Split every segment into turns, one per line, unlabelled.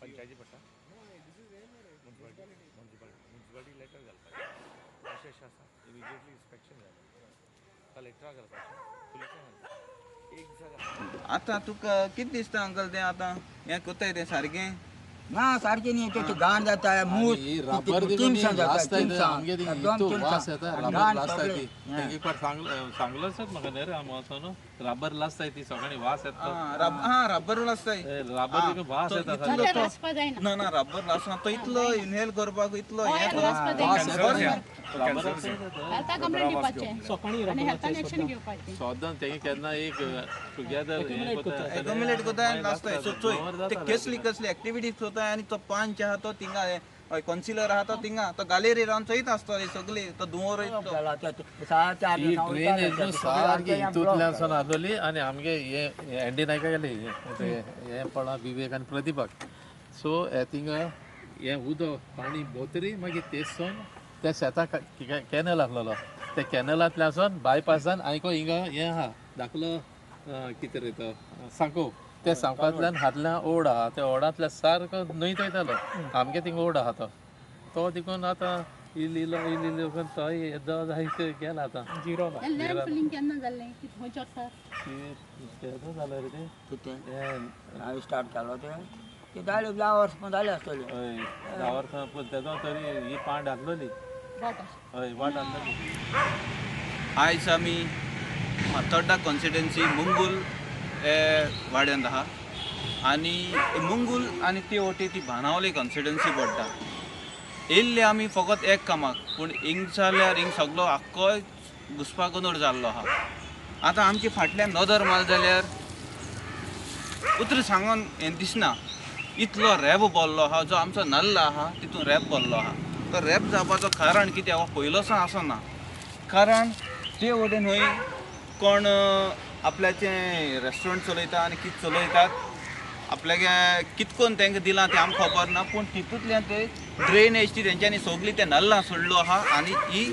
पंचायती पडटा municipality letter घालपाचें अशें अशें आसा इमिजिएटली इन्स्पेक्शन जालें कलेक्टराक घालपाचें पुलिसांक घालपाचें एक दिसा
आतां तुका कितें दिसता अंकल तें आतां हें कोत्ताय तें सारकें
ना सारकें न्ही तें घाण जाता मूस
सांगलो सर म्हाका न्ही रे हांव वचोन रबर लासताय ती सगळ्यांनी वास येता
रबर लासताय
रबर वास येता
ना ना रबर लासना तो इतलो इनहेल करपाक इतलो हें
सदां तेंगे केन्ना एक टुगेदर
एक्युमुलेट करता आनी लासताय सो चोय ते कसली कसली एक्टिविटीज चोताय आनी तो पंच आहा तो थिंगा कॉन्सिलर आहा तो थिंगा तो गालेरी रावन चोयत आसतले सगळी तो धुंवर
सारकी हितूंतल्यान सावन आसलोली आनी आमगे हे एंडी नायका गेले हें पळा विवेक आनी प्रतिभाक सो हे थिंगा हें उदक पाणी भोंवतरी मागीर तेच सावन त्या शेताक कॅनल आसलेलो त्या कॅनलांतल्यान सावन बायपासान आयको हिंगा हें आहा धाकलो कितें रे तो सांको त्या सांकांतल्यान हातल्यान ओड आहा त्या ओडांतल्यान सारको न्हंयत वयतालो आमगे थिंगा ओड आहा तो तो देखून आतां इल्लो इल्लो इल्लो करून तोय येदो जायत गेला आतां
केन्ना जाल्लें
केदो जालो रे तें
कितें हांवें स्टार्ट जालो तें तें जालें 10 वर्सां जालें आसतलें
हय 10 वर्सां पूण तेदो तरी ही पांड आसलोली हय वाट आसलोली.
आयज आमी फातोड्डा कॉन्स्टिट्युएन्सी मुंगूल हे वाड्यांत आहा आनी मुंगूल आनी ते वटेन ती बाणावली कॉन्स्टिट्युएन्सी पडटा. येयल्ले आमी फकत एक कामाक पूण हिंग जाल्यार हिंग सगलो आख्खोय घुसपागोंदळ जाल्लो आहा. आतां आमचे फाटल्यान नदर मार जाल्यार उतरां सांगून हें दिसना इतलो रॅब भरलो आहा जो आमचो नल्ला आहा तितून रॅब भरलो आहा. तो रॅब जावपाचो कारण कितें हो पयलोसो आसना कारण ते वटेन न्हय कोण आपल्याचें रेस्टॉरंट चलयता आनी कितें चलयतात आपल्याक कितें करून तांकां दिलां तें आमकां खबर ना पूण तितूंतल्यान ते ड्रेनेज ती तेंच्यांनी सगळी ते नल्लां सोडलो आहा आनी ही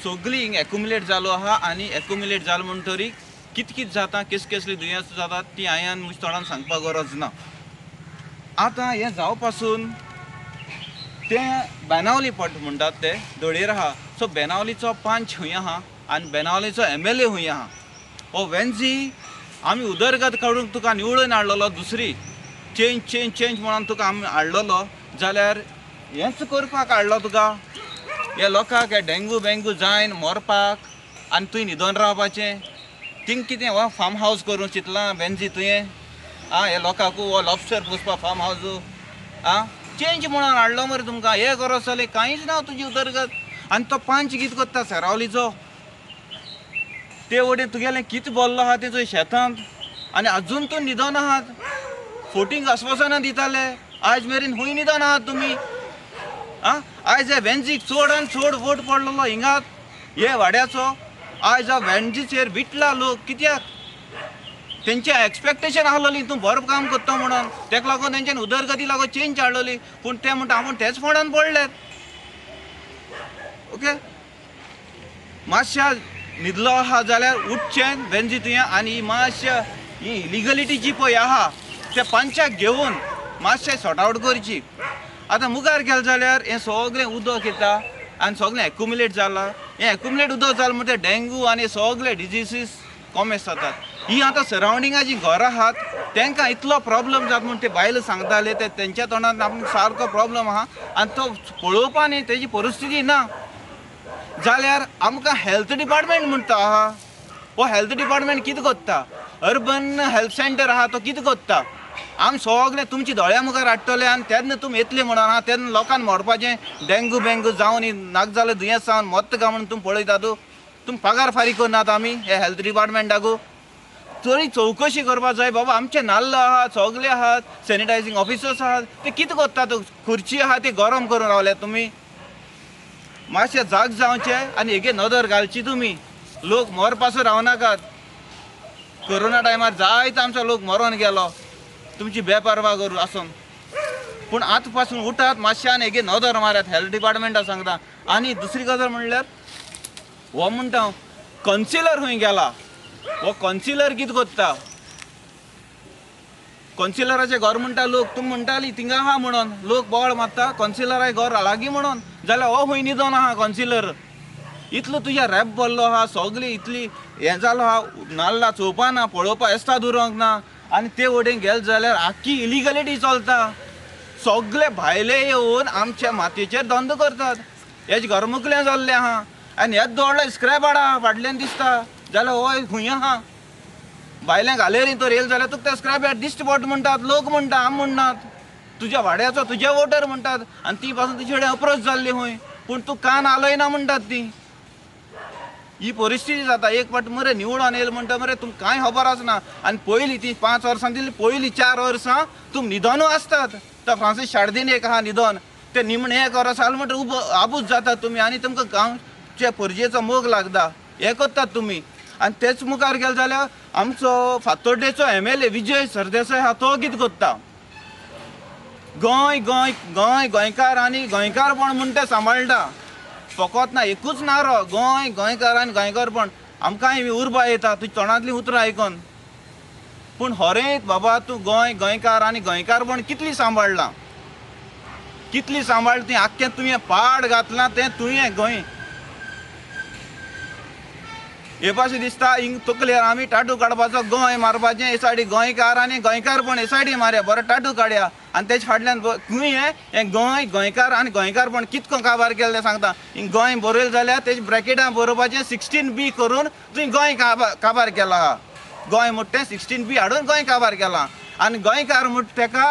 सगळी हिंग एक्युमुलेट जालो आहा आनी एक्युमुलेट जालो म्हणटरी कितें कितें जाता केस केसली दुयेंस जातात ती हांवें म्हज्या तोंडान सांगपाक गरज ना. आतां हें जावपासून तें बेनावली पट म्हणटात ते धोडयेर आहा सो बेनावलीचो पंच खंय आहा आनी बेनावलीचो MLA खंय आहा हो वेन्जी आमी उदरगत काडूंक तुका निवडून हाडलेलो दुसरी चेंज चेंज चेंज म्हणून तुका आमी हाडलेलो जाल्यार हेंच करपाक हाडलो तुका हे लोकांक हे डेंगू बेंगू जायन मरपाक आनी तुवें न्हिदोन रावपाचें थिंग कितें हो फार्म हावज करूंक चिंतलां वेन्जी तुवें आं हे लोकांक हो लॉबस्टर पोसपा फार्म हावज आं चेंज म्हणून हाडलो मरे तुमकां हें गरज जालें कांयच ना तुजी उदरगत. आनी तो पंच कितें करता सेरावलीचो ते वटेन तुगेलें कितें भरलो आहा तें शेतांत आनी अजून तूं न्हिदोन आहात फोटींग आस्वासनां दिताले आयज मेरेन खूंय न्हिदोन आहात तुमी आं. आयज हे वेन्जीक चड आनी चड वोट पडलेलो हिंगात हे वाड्याचो आयज ह्या वेन्जीचेर विटला लोक कित्याक तेंचे एक्सपेक्टेशन आसलोली तूं बरें काम करता म्हणून तेका लागून तेंच्यान उदरगती लागून चेंज हाडलोली पूण ते म्हणटा आपूण तेच फोंडान पडल्यात. ओके मातशा न्हिदलो आहा जाल्यार उठचें वेन्जी तुवें आनी मातशें ही इलिगलिटी जी पळय आहा त्या पंचाक घेवन मातशें सॉर्ट आवट करची. आतां मुखार गेलें जाल्यार हें सगळें उदक येता आनी सगळें एक्युमुलेट जालां हें एक्युमुलेट उदक जालें म्हणटकीर डेंगू आनी सगळे डिजीसीस कॉमेस जातात. ही आतां सरावंडिंगा जीं घरां आहात तांकां इतलो प्रॉब्लम जाता म्हूण ते बायलो सांगताले ते तेंच्या तोंडान आमकां सारको प्रॉब्लम आहा आनी तो पळोवपा न्ही तेजी परिस्थिती ना जाल्यार आमकां हेल्थ डिपार्टमेंट म्हणटा आहा हो हेल्थ डिपार्टमेंट कितें करता अर्बन हेल्थ सेंटर आहा तो कितें करता आमी सगळें तुमच्या दोळ्या मुखार हाडटले आनी तेन्ना तुमी येतले म्हणून आहा तेन्ना लोकांक मरपाचें डेंगू बेंगू जावन नाका जालें दुयेंस जावन मरता काय म्हणून तुमी पळयतात तुमी पगार फारीक करनात आमी हे हेल्थ डिपार्टमेंटाकू तरी चवकशी करपाक जाय बाबा आमचे नाल्ल आहात सगळे आहात सॅनिटायझींग ऑफिसर्स आहात ते कितें करतात खुर्ची आहा ती गरम करून रावल्यात तुमी. मातशें जाग जावचें आनी हेगे नदर घालची तुमी. लोक मरपासून रावनाकात. कोरोना टायमार जायतो आमचो लोक मरोन गेलो तुमची बेपर्वा करूं आसून. पूण आतां पासून उठात मातशें आनी हेगे नदर मारात. हेल्थ डिपार्टमेंटा सांगता. आनी दुसरी गजाल म्हणल्यार हो म्हणटा हांव कन्सिलर खंय गेला? हो कन्सिलर कितें करता? कन्सिलराचें घर म्हणटा लोक. तुमी म्हणटाली थिंगा आहा म्हणून लोक बोवाळ मारता कन्सिलराचें घर लागीं म्हणून, जाल्यार हो खंय न्हिदोन आहा कन्सिलर? इतलो तुज्या रॅप भरलो आहा, सगळी इतली हें जालो आहा, नाल्ला चोवपा ना, पळोवपा एस्ताद उरोंक ना. आनी ते वटेन गेले जाल्यार आख्खी इलिगलिटी चलता. सगळे भायले येवन आमच्या मातयेचेर धंदो करतात. हेजे घर मुकलें जाल्लें आहा आनी हेच दवरलो स्क्रॅप हाडा फाटल्यान दिसता जाल्यार हो खंय आहा? भायल्यान घालेरी तर येयले जाल्यार तुका ते स्क्रॅप यार्ड दिश्टी पडटा म्हणटात लोक, म्हणटा आमी म्हणनात. तुज्या वाड्याचो तुज्या वोटर म्हणटात आनी ती पासून तुजे कडेन अप्रोच जाल्ली खंय, पूण तूं कान हालयना म्हणटात ती. ही परिस्थिती जाता. एक फावट मरे निवडून येयले म्हणटा मरे तुमकां कांय खबर आसना. आनी पयलीं ती 5 वर्सां दिली, पयलीं 4 वर्सां तुम न्हिदोनू आसतात. तो फ्रांसीस शार्दीन एक आहा न्हिदोन, ते निमणें 1 वर्स जालें म्हणटा उबो आबूज जातात तुमी आनी तुमकां गांवचे परजेचो मोग लागता, हें करतात तुमी. आनी तेच मुखार गेले जाल्यार आमचो फातोड्डेचो MLA Vijay Sardesai आहा तो कितें करता? गोंय गोंय गोंय गोंयकार आनी गोंयकारपण म्हूण तें सांबाळटा. फकत ना एकूच नारो गोंय गोंयकार आनी गोंयकारपण. आमकांय उर्बा येता तुज्या तोंडांतलीं उतरां आयकोन. पूण खरेंच बाबा तूं गोंय गोंयकार आनी गोंयकारपण कितली सांबाळ्ळां, कितली सांबाळ ती आख्खें तुवें पाड घातलां तें तुवें गोंय. हे पासून दिसता हिंग तकलेर आमी टाटू काडपाचो, गोंय मारपाचें हे सायडी गोंयकार आनी गोंयकारपण हे सायडी मारया, बरो टाटू काडया आनी तेजे फाटल्यान खंय हें गोंय गोंयकार आनी गोंयकारपण कितको काबार केलें तें सांगता. हिंग गोंय बरयलें जाल्यार तेजे ब्रॅकेटां बरोवपाचें 16B करून तुवें गोंय काबार केला आहा. गोंय म्हणटा तें 16B हाडून गोंय काबार केलां. आनी गोंयकार म्हणटा तेका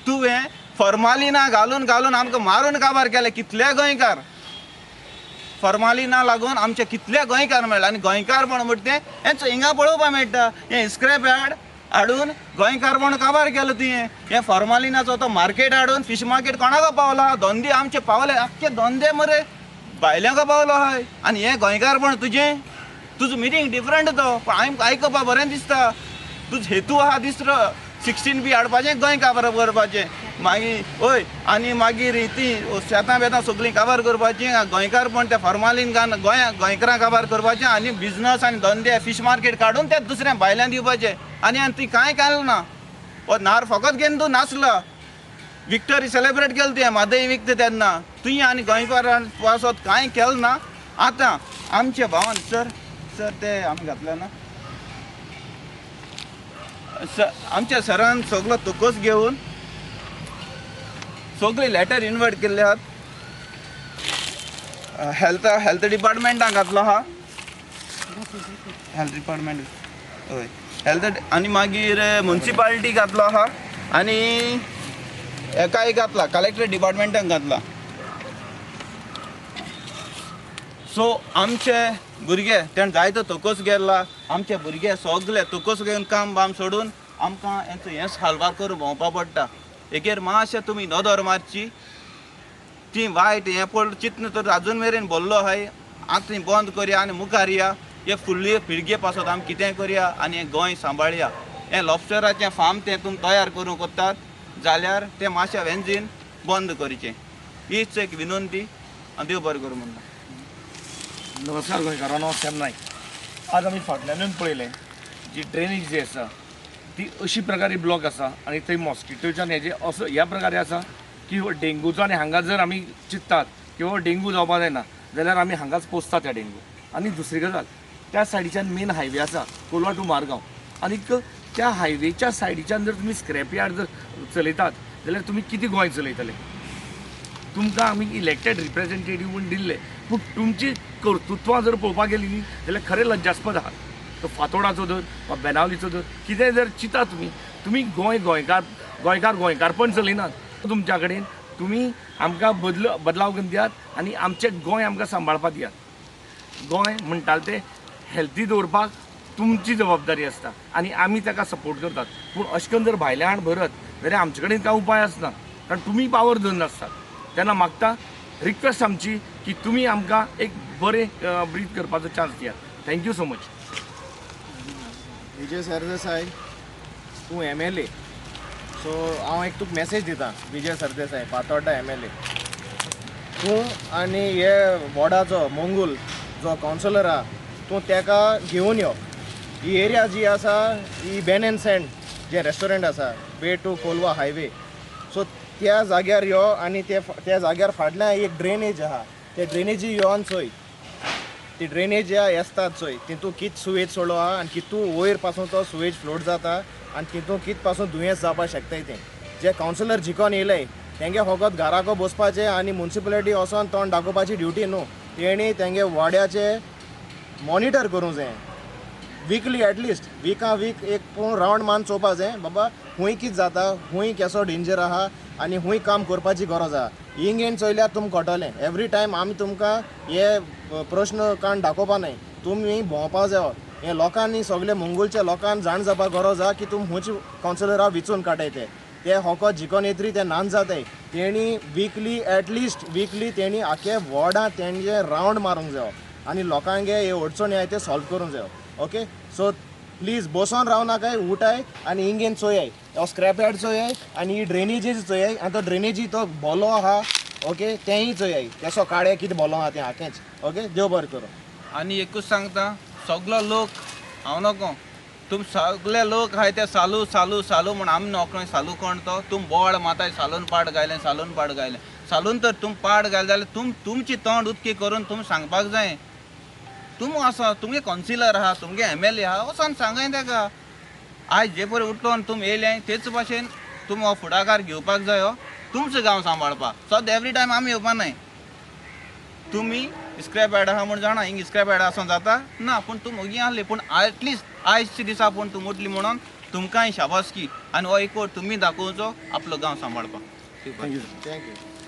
तुवें फॉर्मालिना घालून घालून आमकां मारून काबार केलें. कितले गोंयकार फॉर्मालिना लागून आमचे कितले गोंयकार मेळ्ळे. आनी गोंयकारपण म्हणटा तें हेंच हिंगा पळोवपाक मेळटा. हें स्क्रॅप यार्ड हाडून गोंयकारपण काबार केलें तुवें. हें फॉर्मालिनाचो तो मार्केट हाडून फीश मार्केट कोणाक पावला? धंदे आमचे पावले आख्खे धंदे मरे भायल्यांक पावलो आहाय. आनी हें गोंयकारपण तुजें, तुजो मिनींग डिफरंट तो, पूण हांवें आयकपा बरें दिसता. तुजो हेतू आहा दिसरो 16B हाडपाचें, गोंय काबार करपाचें. मागीर हय आनी मागीर ती शेतां बेतां सगळीं काबार करपाचीं, गोंयकारपण ते फॉर्मालीन घालून गोंया गोंयकारां काबार करपाचें आनी बिजनस आनी धंदे फीश मार्केट काडून ते दुसऱ्या भायल्यान दिवपाचें. आनी आनी ती कांय काडलें ना. हो नार फकत घेवन तूं नाचलो, विक्टरी सेलेब्रेट केली तुवें म्हादय विकता तेन्ना तुवें आनी गोंयकारां पासत कांय केलें ना. आतां आमच्या भावान सर सर ते आमी घातले ना आमच्या सरान सगलो तकस घेवन सगळी लेटर इन्वर्ट केल्ले आहात. हेल्थ डिपार्टमेंटाक घातलो आहा, हेल्थ डिपार्टमेंट हय हेल्थ, आनी मागीर मुन्सिपालिटी घातलो आहा आनी हेकाय घातला कलेक्टर डिपार्टमेंटाक घातला. सो आमचे भुरगे तेणें जायतो तकस गेला. आमचे भुरगे सगळे तकस घेवन काम बाम सोडून आमकां हेंचो हें साल्वार करून भोंवपा पडटा. एकेर मातशें तुमी नदर मारची ती वायट हें पळ चिंतन तर आजून मेरेन भरलो आहाय. आतां ती बंद करया आनी मुखार या. हे फुडले पिळगे पासत आमी कितें करया आनी हें गोंय सांबाळया. हें लॉबस्टराचें फार्म तें तुमी तयार करूंक वतात जाल्यार तें मातशें वेंजीन बंद करचें, हीच एक विनंती आनी देव बरें करूं म्हणटा.
नमस्कार गोंयकारांनो, सॅम नायक. आज आमी फाटल्यानून पळयलें जी ड्रेनेज जी आसा ती अशी प्रकारे ब्लॉक आसा आनी थंय मॉस्किटोच्यान हेजे असो ह्या प्रकारे आसा की डेंगूचो, आनी हांगा जर आमी चिंततात की हो डेंगू जावपा जायना जाल्यार आमी हांगाच पोसतात त्या डेंगू. आनी दुसरी गजाल, त्या सायडीच्यान मेन हायवे आसा कोलवा टू मारगांव, आनीक त्या हायवेच्या सायडीच्यान जर तुमी स्क्रॅप यार्ड जर चलयतात जाल्यार तुमी कितें गोंय चलयतले? तुमकां आमी इलेक्टेड रिप्रेझेंटेटीव म्हूण दिल्ले, पूण तुमची कर्तृत्वां जर पळोवपाक गेली न्ही जाल्यार खरें लज्जास्पद आहा. तो फातोडाचो धर वा बेनावलीचो धर, कितेंय जर चिंता तुमी, तुमी गोंय गोंयकार गोंयकार गोंयकारपण चलयनात. तुमच्या कडेन तुमी आमकां बदलाव करून दियात आनी आमचें गोंय आमकां सांबाळपाक दियात. गोंय म्हणटाले तें हेल्थी दवरपाक तुमची जबाबदारी आसता आनी आमी ताका सपोर्ट करतात. पूण अशें करून जर भायल्या हाड भरत जाल्यार आमचे कडेन कांय उपाय आसना, कारण तुमी पावर धरून आसतात. तेन्ना मागता रिक्वेस्ट आमची की तुमी आमकां एक बरें ब्रीथ करपाचो चान्स दियात. Thank you so much.
Vijay Sardesai, तूं MLA, सो हांव एक तुका मॅसेज दिता. विजय सरदेसाय, फातोड्डा MLA, तूं आनी हे वॉर्डाचो मंगूल जो कावन्सिलर आहा तूं तेका घेवन यो. ही एरिया जी आसा ही बेन एंड सँड जें रेस्टॉरंट आसा way to Colva highway, so त्या जाग्यार यो आनी त्या जाग्यार फाटल्यान एक ड्रेनेज आहा, ते ड्रेनेजी योन चोय, ती ड्रेनेज येसतात चोय, तितून कित सुवेज सोडलो आहा आनी कितू वयर पासून तो सुवेज फ्लोट जाता आनी तितून कित पासून दुयेंस जावपाक शकताय. तें जे कावन्सिलर जिकोन येयले तेंगे फकत घराको बसपाचें आनी मुन्सिपलिटी वचोन तोंड दाखोवपाची ड्युटी न्हू, तेणी तेंगे वाड्याचे मॉनिटर करूंक जाय विकली, एटलिस्ट विका वीक एक पूण रावंड मारून चोवपा जाय बाबा खूंय कितें जाता, खूंय केसो डेंजर आहा आनी खूंय काम करपाची गरज आहा. हिंगेन चोयल्यार तुमकां कळटलें. एवरी टायम आमी तुमकां हे प्रश्न काण दाखोवपा न्हय, तुमी भोंवपा जाय. हे लोकांनी सगळे मंगुलच्या लोकांक जाण जावपाक गरज आहा की तुमी खूंयच कावन्सिलरा विचून काडटाय ते ते होको जिकोन येतरी ते नान जाताय. तेणी विकली एटलिस्ट विकली तेणी आख्खे वॉर्डां तेंचे रावंड मारूंक जायो आनी लोकांगे हे अडचणी आहाय ते सॉल्व करूंक जायो. ओके, सो प्लीज बसोन राव नाकाय, उठाय आनी हिंगेन चोयाय, हो स्क्रॅप यार्ड चोयाय आनी ही ड्रेनेजीस चोयाय आनी तो ड्रेनेजी तो बोलो आहा ओके तेंय चोयाय केसो काडे कितें बोलो आहा तें आखेंच. ओके, देव बरें करूं.
आनी एकूच सांगता, सगलो लोक हांव नको तुम सगळे लोक आहाय ते सालू सालू सालू म्हण आमी नको सालू कोण तो तुम बोवाळ माताय सालून पाड गायलें, सालून पाड गायलें, सालून तर तुम पाड गायलें जाल्यार तुम तुमची तोंड उदकी करून तुम सांगपाक जाय. तुम आसा, तुमगे कावन्सिलर आहा, तुमगे MLA आहा, वचोन सांगाय तेका. आयज जे पळय उठलो आनी तुम येयले तेच भाशेन तुम हो फुडाकार घेवपाक जायो तुमचो गांव सांबाळपाक. सद्दां एवरी टायम आमी येवपा न्हय. तुमी स्क्रॅप यार्ड आहा म्हूण जाणा, हिंग स्क्रॅप यार्ड आसून जाता ना, पूण तुम ओगी आहले, पूण एटलिस्ट आयच्या दिसा पूण तुम उठली म्हणून तुमकांय शाबासकी आनी हो एक तुमी दाखोवचो आपलो गांव सांबाळपाक.
Thank you.